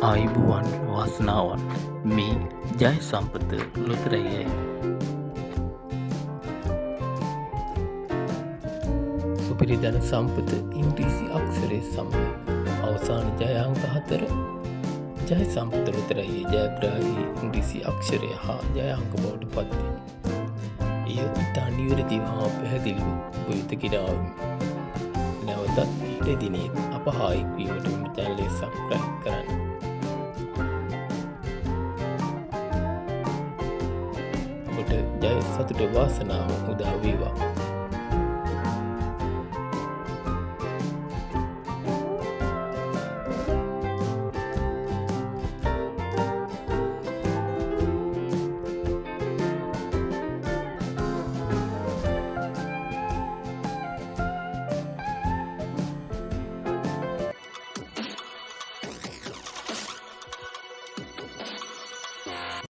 ආයුබෝවන්, වාසනාවන්. මේ ජය සම්පත ලොතරැයයි. සුපිරි ධන සම්පත ඉංග්‍රීසි අක්ෂරය සමග අවසාන ජය අංක 4 ජය සම්පත ලොතරැයේ ජයග්‍රාහී ඉංග්‍රීසි අක්ෂරය හා ජය අංක බවට පත්වේ. එය ඉතා නිවැරදිව හා පැහැදිලිව ඔබ වෙත ගෙන ආවෙමි. නැවතත් හෙට දිනයේත් අප හා එක්වීමට මෙම චැනලය සබ්ස්ක්‍රයිබ් කරන්න. ඔබට ජය, සතුට, වාසනාව උදා වේවා.